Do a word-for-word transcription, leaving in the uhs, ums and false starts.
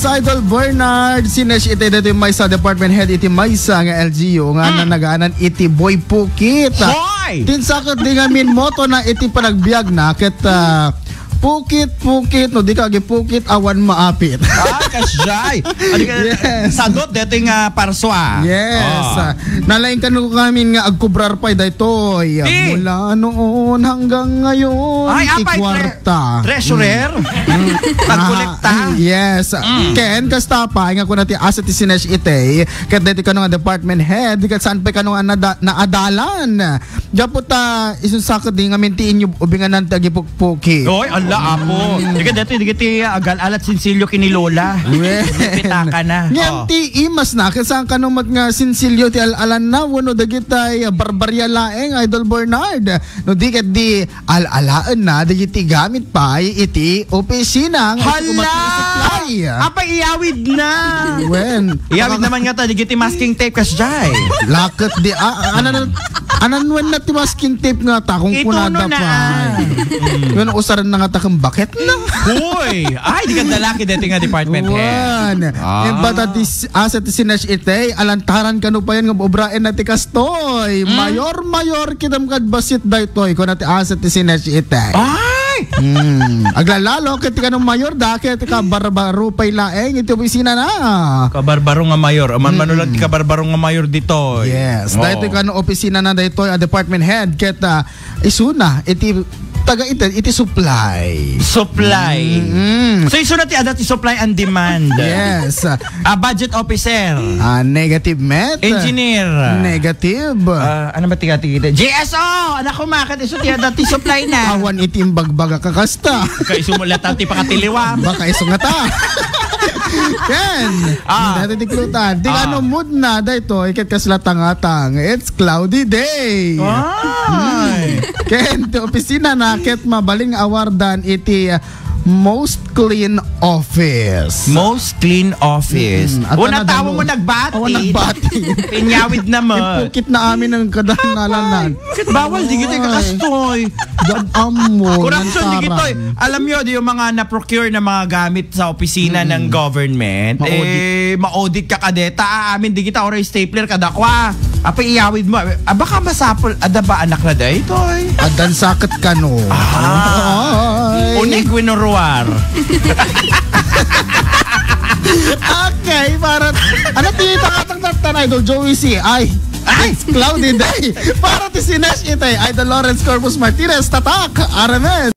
Idol Bernard, si Nesh iti daytoy maysa department head iti maysa nga L G U nga Mm. nanagaanan iti Boy Pukit. Hoy! Ti insaket di ngamin moto na iti panagbiag na ket, ah, pukit, pukit, no di ka agipukit, awan maapit. Ah, kasjay. Ano ka, Yes. sadot, deti nga parswa. Yes. Ah. Ah, nalaing kano ngamin nga agkubrar pay daytoy. Di. Mula noon hanggang ngayon, Ay, ti apay, tre-, kwarta. treasurer? Mm. Nagkolekta? Ah, yes. Mm. Ken, kasta pa, nga kuna ti asset ti Sinesh iti, ket deti kano nga department head, ket saan pa kano nga nada-, naadalan. Gapu ta, isu insaket di ngamin ti inyo ubinganan ti agipukpuki. Oy, ala, apo. Mm. Di ka dati, di ka ti, ah, agal-alat sinsilyo kini Lola. Well. Pitaka na. Ngem Oh. ti imas na, ket saan kano met nga sinsilyo ti al-alan na, wenno dagitay, ah, barbarya laeng, Idol Bernard. No di ket di al-alaen na, dagiti gamit pay iti opisina nga Hala! supply. Apay iyawid na. Wen. Iyawid naman nga ta, dagiti masking tape kasjay. Laket di, ah, anan, anan wen na ti masking tape nga ta, kung Ituno kunada na. pa. Wen, usaren na nga ta ken baket na. Hoy! Ay, di ka dalaki deti nga department head. Wen. Ah. Imbata ti s-, asset ti Sinesh iti, alantaran kano pa yan nga obraen na ti kastoy. Mm. Mayor, mayor, kitam kad basit daytoy, kuna ti asset ti Sinesh iti. Ay! Mm. Aglalalo, ket ti kano mayor, da, ket ka barbaro pay laeng iti opisina na. Kabarbaro nga mayor. Aman Mm. manulag ti kabarbaro nga mayor ditoy. Yes. Oo. Daytoy kano opisina na daytoy, a department head, ket, ah, isuna, iti taga iti, iti supply. Supply. Mm. So, isuna ti adda ti supply and demand. Yes. Ah, budget officer. Ah, negative met. Engineer. Negative. Ah, ano ba ti kati kita? G S O! Anak ko, makat iso ti adda ti supply na. Awan iti imbagbaga kakasta. Kaiso mo latta ti pakatiliwam. Baka iso nga ta. Ken, Ah. dati ti klutan. Di Ah. ano mood na, daytoy, ket kasla tangatang. It's cloudy day. Ay. Hmm. Ken, ti opisina na, ket mabalin nga awardan iti, uh, most clean office. Most clean office. Mm, at Una ano, tao damo? mo nagbati. Awan nagbati. Inyawid na mo. Impukit na amin ang kadahanalan. Ket bawal, di kita Ay. kakastoy. Gab-am mo, Corruption, di lantaran. gitoy. Alam nyo, di yung mga na-procure na mga gamit sa opisina Mm. ng government, Maudit. eh, maudit ka kadeta. Ah, amin, di kita oray stapler, kadakwa. Apa iyawid mo? Ah, baka masapol. Ada ba anak na daytoy? Adan sakit ka, no? Ah. Ay. Unig winuruar. Okay, para, ano, tita ka tang tatan, Idol Joey C. Ay, Ay. It's cloudy day. Para ti Sinesh iti, Idol Lawrence Corpus Martinez, tatak, R M N.